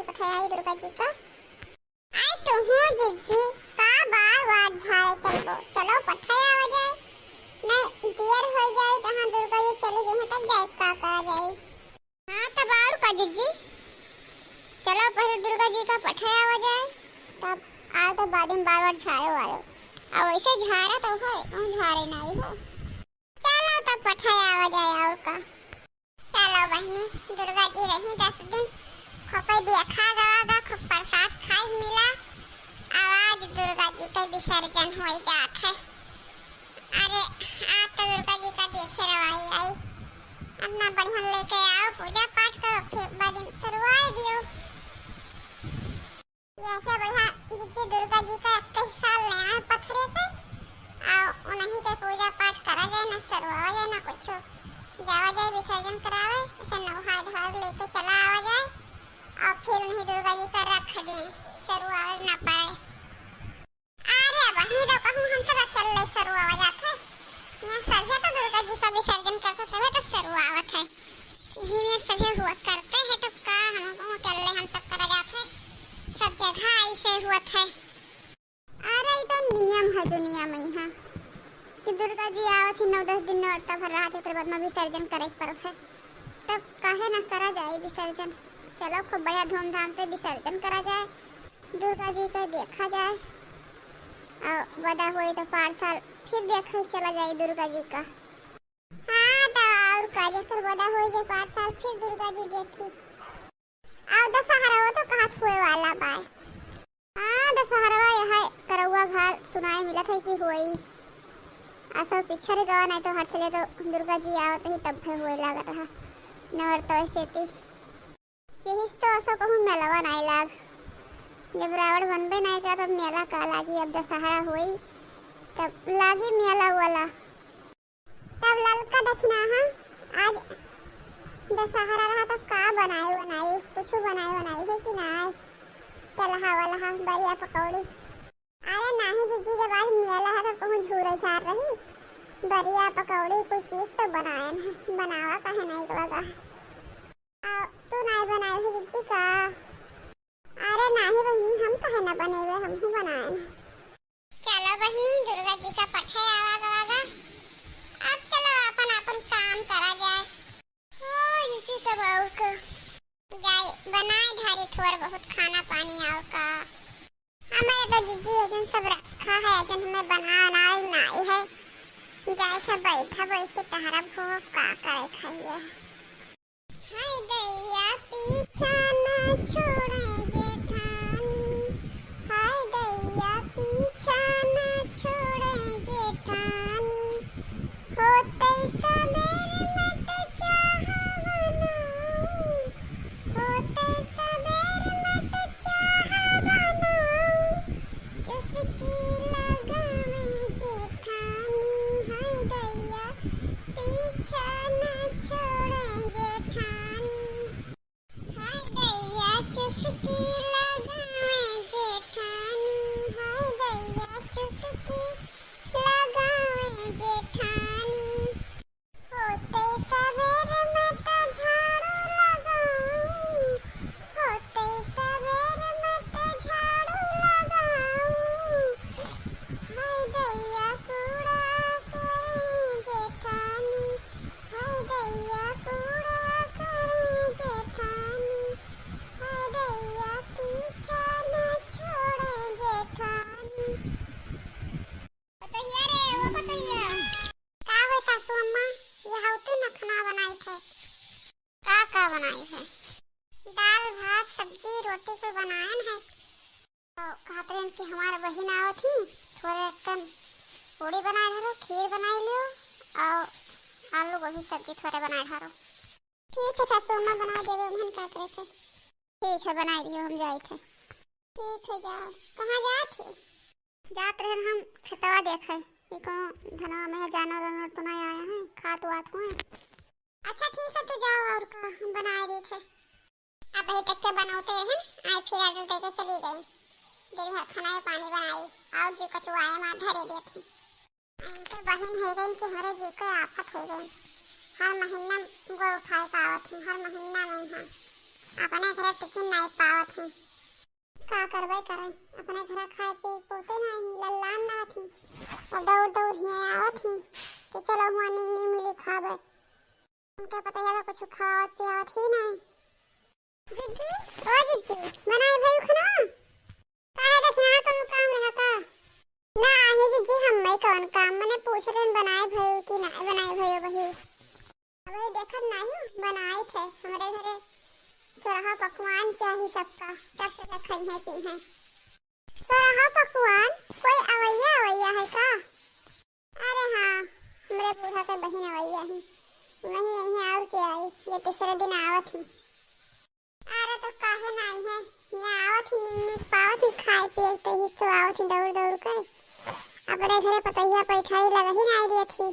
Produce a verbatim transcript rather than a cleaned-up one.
पठे आई दुर्गा जी का। आई तू हूँ जिज्जी, का बार बार झारे चलबो? चलो पठे आवा जाए, नहीं देर हो जाए, कहाँ दुर्गा जी चली गई है, तब जाए का करा जाए। हाँ, तब और का जिज्जी, चलो पहले दुर्गा जी का पठे आवा जाए, तब आओ तो बाद में बार बार झारे वारो। अब वैसे झारा तो है, वहाँ झारे नहीं हो। चलो तब पठे आवा जाए और का। चलो बहिनी, दुर्गा जी रही दस दिन, खूब देखा गवा गा, खूब प्रसाद खाए मिला। अब आज दुर्गा जी के विसर्जन हो जात है। अरे, आज तो दुर्गा जी का देखे रवाई आई। अपना बढ़िया लेके आओ, पूजा पाठ करो, फिर बाद में सरुआई दियो। ऐसे बढ़िया जिज्जी दुर्गा जी का इक्कीस साल ले आए पथरे पे, और उन्हीं के पूजा पाठ करा जाए, ना सरुआवा जाए, ना कुछ जावा जाए विसर्जन करावे, ऐसे नौहा ढार लेके चला आवा जाए, और फिर उन्हीं दुर्गा जी का रख दिए, सरुआवे ना पाए। अरे वही तो कहूँ, हम सब अकेले सरुआवा जात है। यहाँ सभे तो दुर्गा जी का विसर्जन करके सभे तो सरुआवत है। यही में सभे हुआ करते हैं तो का हम कहूँ अकेले हम सब करा जात है। सब जगह ऐसे हुआ है। अरे ई तो नियम है दुनिया में यहाँ कि दुर्गा जी आवत ही नौ दस दिन नौरता भर रहत है, ओकर बाद में विसर्जन करे के पड़त है। तब काहे ना करा जाए विसर्जन। चलो खूब बढ़िया धूमधाम से विसर्जन करा जाए, दुर्गा जी का देखा जाए, और बदा होई तो पाँच साल फिर देखे चला जाए दुर्गा जी का। हाँ, तो और का, जेकर बदा होई जे पाँच साल फिर दुर्गा जी देखी। और दशहरा वो तो कहाँ हुए वाला बा। हाँ, दशहरवा यहाँ करौआ घाट सुनाई मिलत है कि होई। आ सब पिछड़ गवा, नहीं तो हर साल तो दुर्गा जी आवत रही तब भी होए लागत रहा नवरतवा सेती। यही से तो असो कहूँ मेलवा नहीं लाग। जब रावण बनबे नहीं का तब मेला का लागी, अब दशहरा होई तब लागी मेला वाला। तब ललका दखिनाहा, आज दशहरा रहा तो का बनाए बनाए, कुछ बनाए बनाए है कि ना? तलहा वलहा, बरिया पकौड़ी। अरे नाही जिज्जी, जब आज मेला है तो कहूँ झूरे झार रही, बरिया पकौड़ी कुल चीज तो बनायन है, बनावा काहे नहीं लगा? आ, तू नहीं बनाए हो जिज्जी का? अरे नाही बहिनी, हम काहे ना बनेबे, हमहू बनायन है। चलो बहिनी, दुर्गा जी का पठे आवा गवा गा। अब चलो अपन अपन काम करा जाए। हाँ, जिज्जी तब आउर का। जाए बनाए ढारी थोर बहुत खाना पानी आउर का। हमारे तो जिज्जी अजन सब रखा है, अजन हमें बनाना नहीं है। जाए सब बैठा बैठे टहरब हो, का करे खाइए। हाय दैया पीछा न छोड़े जेठानी, हाय दैया पीछा न छोड़े जेठानी, होते सबेर मत चाह बनाऊं, होते सबेर मत चाह बनाऊं, चुस्की लगावे जेठानी, हाय दैया पीछा न छोड़े जेठानी। हाय दैया चुस्की लगावे जेठानी, हाय दैया चुस्की लगावे जेठानी। होते सबेर मत झाड़ू लगाऊं, होते सबेर मत झाड़ू लगाऊं, हाय दैया कूड़ा करे जेठानी, हाय दैया कूड़ा करे जेठानी, हाय दैया पीछा न छोड़े जेठानी। पतोहिया रे, ओ पतोहिया। का हो सासू अम्मा, ये हाउ तू नखना बनाई थे? का का बनाई है? दाल, भात, सब्जी, रोटी कुल बनायन है। तो कहत रहन कि हमार बहिन आवत ही, थोरे कन पूड़ी बनाए ढारो, खीर बनाए लियो, और आलू गोभी सब्जी थोरे बनाए ढारो। ठीक है सासू अम्मा, बना देवे, उन्हन का करे से। ठीक है, बनाए दियो, हम जाए थे। ठीक है, जाओ। कहाँ जात हो? जात रहन हम खेतवा देखे, कि कोनो धनवा में जानवर वानवर तो नहीं आया है, खात वात हुए। अच्छा ठीक है, तू जाओ, और का, हम बनाए देत है। अब वही तक के बनौते रहन, आई फिर order दे के चली गई। दिन भर खाना पानी बनाई, और जो कचुआए मार धरे देत है। इनके बहिन हो गई कि हमारे जीव के आफत हो गई। हर महीना गोड़ उठाए का आवत है, हर महीना में यहाँ। अपने घरे टिफिन नाहीं पावत ही। का करबे करे, अपने घरे खाए पी पोते नाहीं, लल्लान रहत ही। अब दौड़ दौड़ हियाँ आवत ही कि चलो हुआँ नीक नीक मिली खाबे। हमके पता है कुछ खावत पियावत ही नाहीं। जिज्जी, ओ जिज्जी, बनाए भइउ खाना? काहे दखिना कउनो काम रहा का? नाहीं जिज्जी, हम्मे कउन काम, मने पूछत हन बनाए भइउ कि नाहीं बनाए भइउ बही। अबे देखत नाहीं बनाइत है, हमरे घरे सोरहा पकवान चाही सबका, तब तक खइहें पीहें। सोरहा पकवान? कोई अवैया अवैया है का? अरे हाँ, हमरे बूढ़ा के बहिन अवैया ही, वही यहीं और के आई, ये तीसरे दिन आवत ही। अरे तो काहे नाहीं है, यहाँ आवत ही, नीक नीक पावत ही, खाए पिए के ही सो आवत ही दौड़ दौड़ कर। अपने घरे पतोहिया पैठारी लगा ही नाहीं देत ही।